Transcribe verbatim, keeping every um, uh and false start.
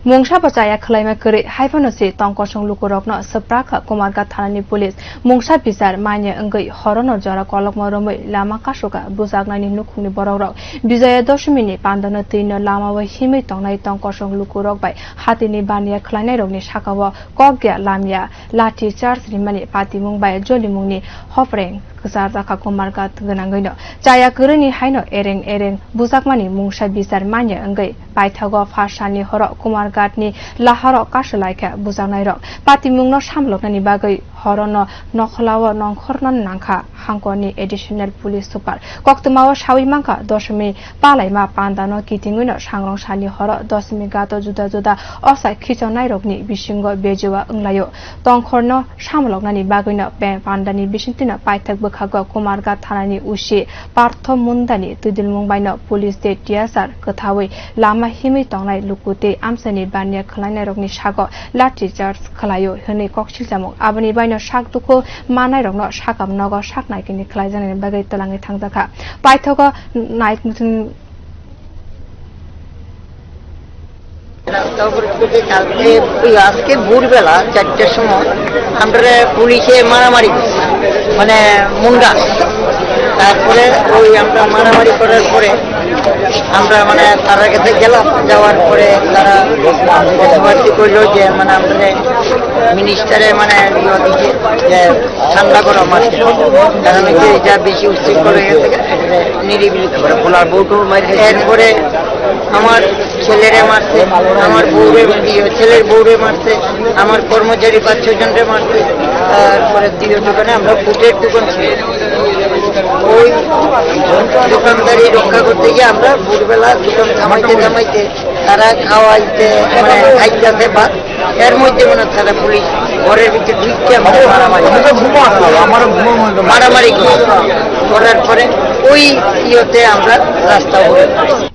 Mungsa bo chaya khwlaima kwrwi, hai phano se tongkosong lukurokno swprak kha Kumarghat thanani police. Mungsa bichar manya wngwi horono jora kolokma romwi lama kasukha bujaknaini nukhungni borokrok. Bijoya Dashmini pandano twino lamao himwi tongnai tongkosong lukurok bai hatini baniya khwlainairokni sakao kokya lamya lathi charge rimani patimung bai jolimungni hopreng kwchar jakha Kumarghat gwnangwino. Chaya kwrwini haino ereng ereng bujakmani mungsa bichar manya wngwi paithago pha salni horo Kumarghatni laharo kasulaikha bujaknairok. Patimungno samloknani bagwi horono nokholao nongkhorna nangkha hangkorni additional police super. Koktwmao sawi mankha Dashmi palaima pandano kitingwino sangrong salni horo Dashmi ghato juda juda osa khichonnairokni bisingo bejua wnglaio. Tongkhorno samloknani bagwino pe-, pandani bisingtwino paithak bwkhago Kumarghat thanani O C Partho Mundani twidulmung baino police tei tear gas kwthawi lama himwi tongnai luku tei amchaini baniya khwlainairokni sago lathi charge khwlaio hwnwi kok silchamung. Aboni baino sak dukhu manairokno sakam nogo sak naikini khwlaijaknani bagwi twlangwi thangjakha. Paithago nai-, রাস্তা উপরে থেকে কালকে, ওই আজকে ভোরবেলা চারটের সময় আমরা পুলিশে মারামারি করছে, মানে মুন্ডা। তারপরে ওই আমরা মারামারি করার পরে আমরা মানে তার কাছে গেলাম, যাওয়ার পরে তারা কথাবার্তা করলো যে মানে আমাদের মিনিস্টারে মানে ইয়ে দিছে যে ঠান্ডা গরম আছে, কারণ কি এটা বেশি উচ্ছৃঙ্খল হয়ে গেছে, এটা নিরিবিলি। তারপরে পোলার বউটো মাইর খাইছে। এরপরে আমার ছেলেরে মারছে, আমার বউরে, ইয়ে, ছেলের বউরে মারছে, আমার কর্মচারী পাঁচ ছয় জনরে মারছে, তারপরে দিয়ে দোকানে আমরা ফুটের দোকান ছিল, ওই দোকানদারি রক্ষা করতে গিয়ে আমরা ভোরবেলা দোকান থামাইতে থামাইতে তারা খাওয়াইতে মানে খাইতেছে ভাত, এর মধ্যে মানে তারা পুলিশ ঘরের ভিতরে ঢুকতে আমাদের মারামারি, মারামারি করে। করার পরে ওই ইয়েতে আমরা রাস্তা অবরোধ করেছি।